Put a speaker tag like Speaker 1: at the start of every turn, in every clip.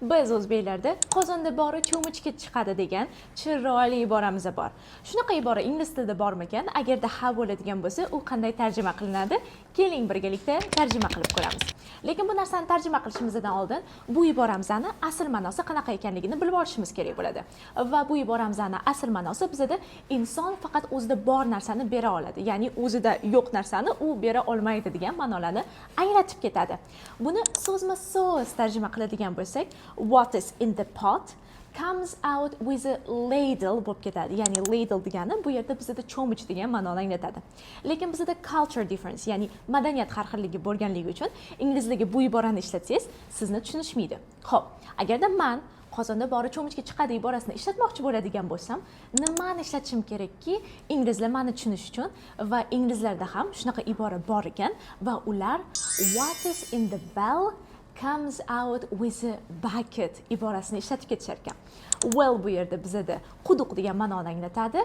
Speaker 1: Biz o'zbeklarda "Qozonda bori cho'michga chiqadi" degan chiroyli iboramiz bor. Shunaqa ibora ingliz tilida bormikan? Agarda ha bo'ladigan bo'lsa, u qanday tarjima qilinadi? Keling, birgalikda tarjima qilib ko'ramiz. Lekin bu narsani tarjima qilishimizdan oldin bu iboramizni asl ma'nosi qanaqa ekanligini bilib olishimiz kerak bo'ladi. Va bu iboramizni asl ma'nosi bizada inson faqat o'zida bor narsani bera oladi, ya'ni o'zida yo'q narsani u bera olmaydi degan ma'nolarni anglatib ketadi. Buni so'zma so'z tarjima qiladigan bo'lsak, "What is in the pot comes out with a ladle" bo'lib ketadi. Ya'ni ladle degani bu yerda bizada cho'mich degan ma'noni anglatadi. Lekin bizada culture difference, ya'ni madaniyat har xilligi bo'lganligi uchun inglizlarga bu iborani ishlatsangiz, sizni tushunishmaydi. Ho'p, agarda man "Qozonda bori cho'michga chiqadi" iborasini ishlatmoqchi bo'ladigan bo'lsam, nimani ishlatishim kerakki, inglizlar mani tushunish uchun? Va inglizlarda ham shunaqa ibora bor ekan va ular "What is in the well comes out with a bucket" iborasini ishlatib ketishar ekan. Well bu yerda bizada quduq degan ma'noni anglatadi,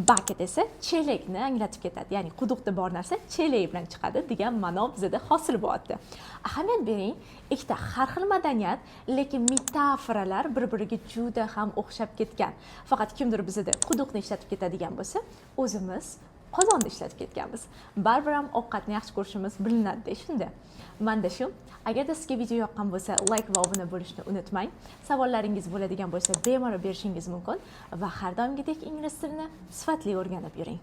Speaker 1: bucket esa chelakni anglatib ketadi. Ya'ni quduqda bor narsa chelak bilan chiqadi degan ma'no bizada hosil bo'lyapti. Ahamiyat bering, ikkita har xil madaniyat, lekin metaforalar bir-biriga juda ham o'xshab ketgan. Faqat kimdir bizada quduqni ishlatib ketadigan bo'lsa, o'zimiz qozonni ishlatib ketganmiz. Baribir ham ovqatni yaxshi ko'rishimiz bilinadi shunda. Manda shu. Agarda sizga video yoqqan bo'lsa, layk va obuna bo'lishni unutmang. Savollaringiz bo'ladigan bo'lsa, bemalol berishingiz mumkin va har doimgidek ingliz tilini sifatli o'rganib yuring.